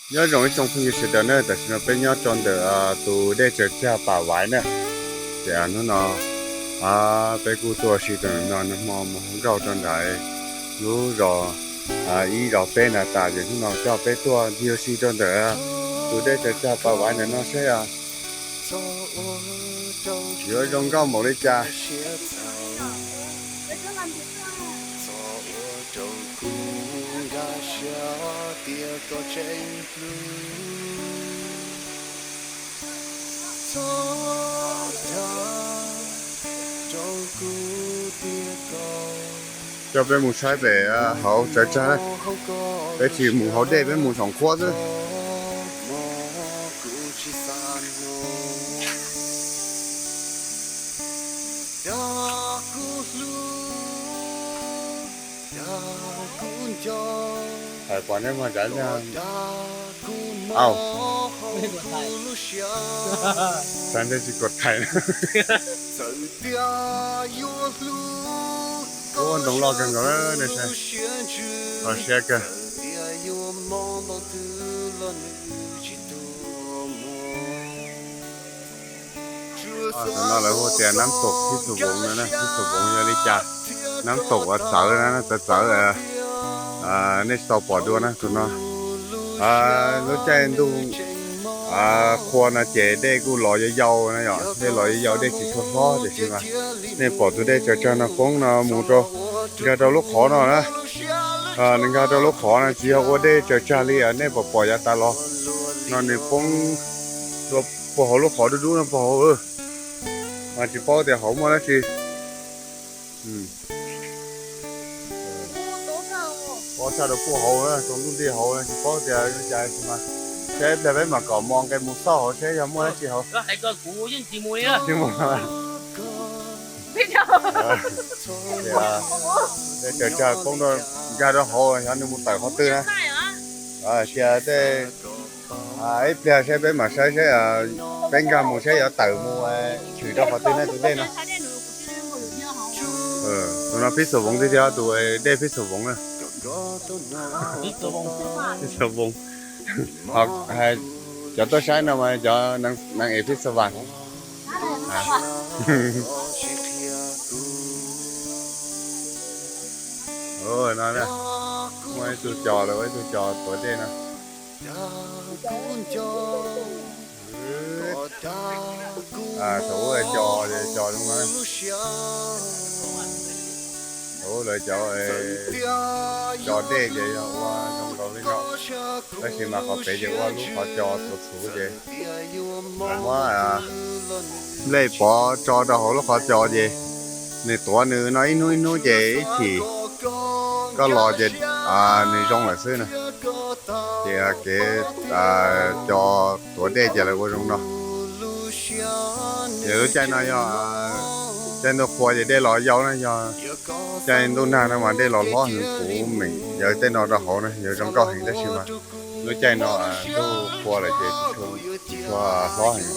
Nyob zoo ib tsoom phooj ywg sawv daws na, tam sim no peb nyob rau ntawm tus dej tsaws tsag Pam Vaiv na. Ces hnub no peb kuj tuaj ua si rau ntawm no, nag hmo mus hu nkauj rau ntawm lub zos ib zos peb na tas, ces hnub no coj peb tuaj ncig ua si rau ntawm tus dej tsaws tsag Pam Vaiv ntawm no saib yuav zoo nkauj npaum li cas. Coj peb mus saib pem hauv tsaws tsag na. Peb tsis mus hauv dej, peb mus saum qhuab xwb. Hais pom neb muag ntsawv, au, xav ntshe tsis kuam thaiv. Ua ntoo loj kawg nkaus na, nej saib, kho siab kawg. Tus no lawv hu tias nab taum Phib Xus Voov no na, Phib Xus Voov yog li cas, nab taum uas txawv na, txawv txawv, nej tsis tau pom dua na tus no. Lub caij ntuj qhua no ces dej kuj los yau yau na yom, dej los yau yau, dej tsis tshua hlob, tiam sis mas nej pom tus dej tsaws tsag no poob no mus rau, nkag rau lub qhov no na. Nws nkag rau lub qhov no tsis yog ua dej tsaws tsag li nej pom pom yav tas los no, nws poob dua puag hauv lub qhov dub dub no puag hauv. Mas tsis paub tias hauv muaj dab tsi. Pob tshaj rau puag hauv, tsaus ntuj nti hauv, tsis paub tias li cas, tsis mas saib ib pliag peb mam kom mos nqes mus xauj hauv seb yog muaj dab tsi hauv. Tsis muaj. Ces dej tsaws tsag poob rau, nkag rau hauv, xyov nws mus tawm qhov twg na. Cia tej ib pliag saib, peb mam saib saib, peb nkag mus saib yuav tawm mus tshwm rau qhov twg na tus dej no. Tus no Phib Xus Voov tiag tiag, tus dej Phib Xus Voov na. Phib Xus Voov. Cov tuaj saib no mas cov neeg es Phib Xus Vas. No muaj ib tug cos, lawv ua ib tug cos tuav dej no. Thaum ub cos, cos zoo no. Thaum ub lawv cov cos dej ces yog ua zoo nkaus li no, tab sis mas qhov pem ces ua lub qhov cos txhuv txhuv ces lawv muab nplej pov tso rau hauv lub qhov cos ces nws tuav nws no ib hnub ib hnub ces ib chim koj los ces nws zoo lawm xwb na. Ces kev cos tuav dej ces lawv ua zoo no. Ces lub caij no yog caij ntuj qhua ces dej los yau na, yog caij ntuj nag no mas dej los hlob heev, kuv meem yawv tej no rau hauv na, yawv zoo nkauj heev tab sis mas lub caij no ntuj qhua lawm ces tsis tshua hlob heev.